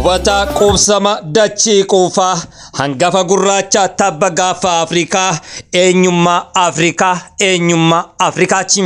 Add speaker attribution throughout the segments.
Speaker 1: Hubataa quubsama dachii quufaa hangafa gurraacha tabba gaafa Afrikaa eenyummaa Afrikaa eenyummaa Afrikaati.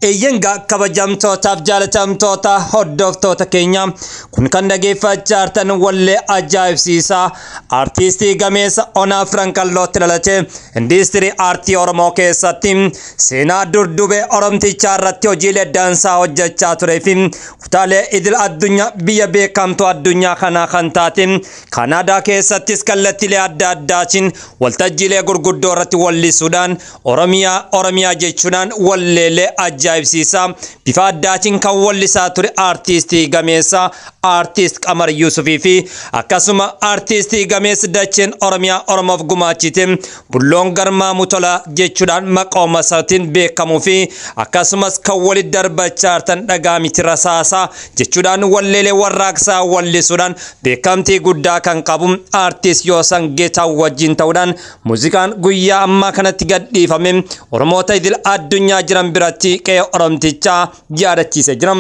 Speaker 1: Eeyyangaa kabajamtootaaf jaalatamtoota hordoftoota keenya kun kan dhageeffachaa jirtan wallee ajaa'ibsiisaa aartistii gameessa Onaa Firankallootti dhalatee industirii aartii Oromoo keessatti seenaa durdubee Oromtichaa irratti hojiilee dansaa hojjechaa turee fi kutaalee idil addunyaa biyya beekamtuu addunyaa kanaa kan taate Kanaadaa keessattis kallattiilee adda addaatiin waltajjiilee gurguddoo irratti wallisuudhaan Oromiyaa Oromiyaa jechuudhaan walleelee ajaa'ibsiisaa bifa addaatiin kan wallisaa ture aartistii gameessa aartist Qamar Yuusufii fi akkasuma aartistii gameessa dacheen Oromiyaa Oromoof gumaachite Bulloon Garmaamuu Tolaa jechuudhaan maqooma isaatiin beekamuu fi akkasumas kan walitti darbachaa jirtan dhagaa miti rasaasaa jechuudhaan walleelee warraaqsaa wallisuudhaan beekamtii guddaa kan qabu aartist Yoosan Geetaa wajjin ta'uudhaan muuziqaan guyyaa ammaa kanatti gadhiifame Oromoota idil addunyaa jiran biratti qe'ee Oromtichaa yaadachiisee jira.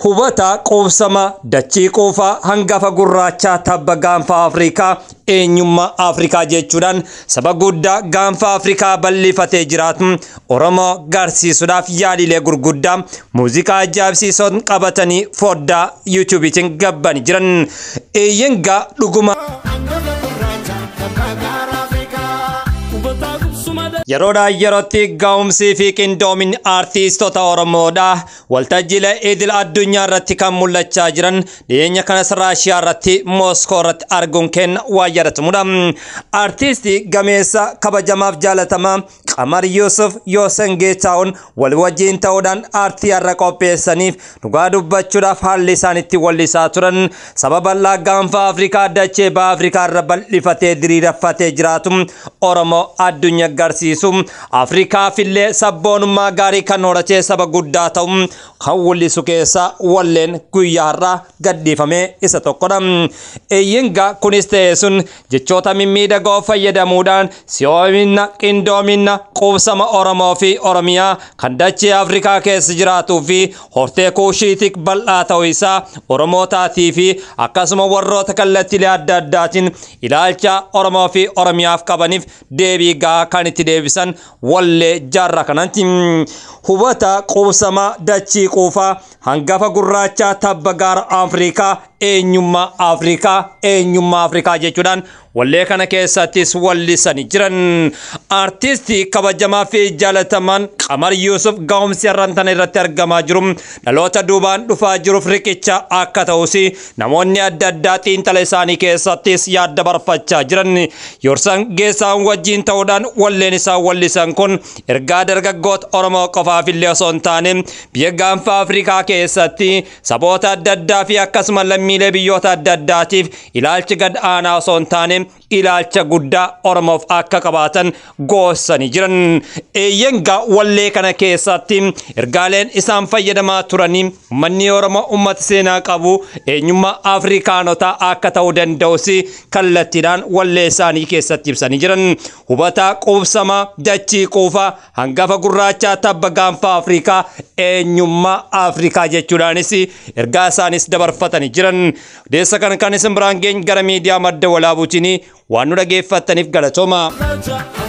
Speaker 1: Hubataa quubsama dachii quufaa hangafa gurraachaa tabba gaanfa Afrikaa eenyummaa Afrikaa jechuudhaan saba guddaa gaanfa Afrikaa bal'ifatee jiraatu Oromoo garsiisuudhaaf yaalilee gurguddaa muuziqaa ajaa'ibsiisoon qabatanii foddaa yuutuubiitiin gabbanii jiran. Eeyyangaa dhuguma.
Speaker 2: Hangafa gurraacha tabba gaara Afrikaa.
Speaker 3: Hubataa qubsuma
Speaker 1: Yeroodhaa yerootti ga'umsii fi qindoominni aartistoota Oromoodha. Waltajjiilee idil addunyaa irratti kan mul'achaa jiran dhiyeenya kanas Raashiyaa irratti Mooskoo irratti arguun kenna waan yaadatamudha. Aartistii gameessa kabajamaaf jaalatamaa Qamar Yuusuf Yoosan Geetaawun wal wajjin ta'uudhaan aartii har'a qopheessaniif dhugaa dubbachuudhaaf haalli isaan itti wallisaa turan saba bal'aa gaanfa Afrikaa dachee baha Afrikaa irra bal'ifatee diriiraffatee jiraatu Oromoo addunyaa agarsiisu Afrikaafillee sabboonummaa gaarii kan horatee saba guddaa ta'u kan wallisu keessaa walleen guyyaa har'aa gadhiifamee isa tokkodha. Eeyyangaa kunis ta'e sun jechoota mimmiidhagoo fayyadamuudhaan si'oomina qindoomina quubsama Oromoo fi Oromiyaa kan dachee Afrikaa keessa jiraatuu fi hortee kuushiitik bal'aa ta'uu isaa Oromootaatii fi akkasuma warroota kallattiilee adda addaatiin ilaalcha Oromoo fi Oromiyaaf qabaniif deebii gahaa kan itti deebisan wallee jaarraa kanatti. Hubata quubsama dachii quufaa hangafa gurraachaa tabba gaara Afrikaa eenyummaa Afrikaa eenyummaa Afrikaa jechuudhaan wallee kana keessattis wallisanii jiran. Aartistii kabajamaa fi jaalatamaan Qamar Yuusuf ga'umsi har'aan tana irratti argamaa jiru dhaloota duubaan dhufaa jiruuf riqicha akka ta'us namoonni adda addaa xiinxala isaanii keessattis yaadda barfachaa jiran. Yoorsan Geessaan wajjin ta'uudhaan walleen isaan wallisan kun ergaa dargaggoota Oromoo qofaaf illee osoo hin taane biyya gaanfa Afrikaa keessatti saboota adda addaa fi akkasuma lammiilee biyyoota adda addaatiif ilaalchi gad aanaa osoo hin taane ilaalcha guddaa Oromoof akka qabaatan goosanii jiran. Eeyyangaa wallee kana keessatti ergaaleen isaan fayyadamaa turanii uummanni Oromoo uummata seenaa qabu eenyummaa Afrikaanotaa akka ta'uu danda'us kallattiidhaan wallee isaanii keessatti ibsanii jiran. Hubataa quubsamaa dachii quufaa hangafa gurraachaa tabba gaanfa Afrikaa eenyummaa Afrikaa jechuudhaanis ergaa isaanis dabarfatanii jiran. Odeessa kana kan isin biraan geenye gara miidiyaa madda walaabuutiin waan nu dhageeffattaniif galatooma.
Speaker 3: Gurraacha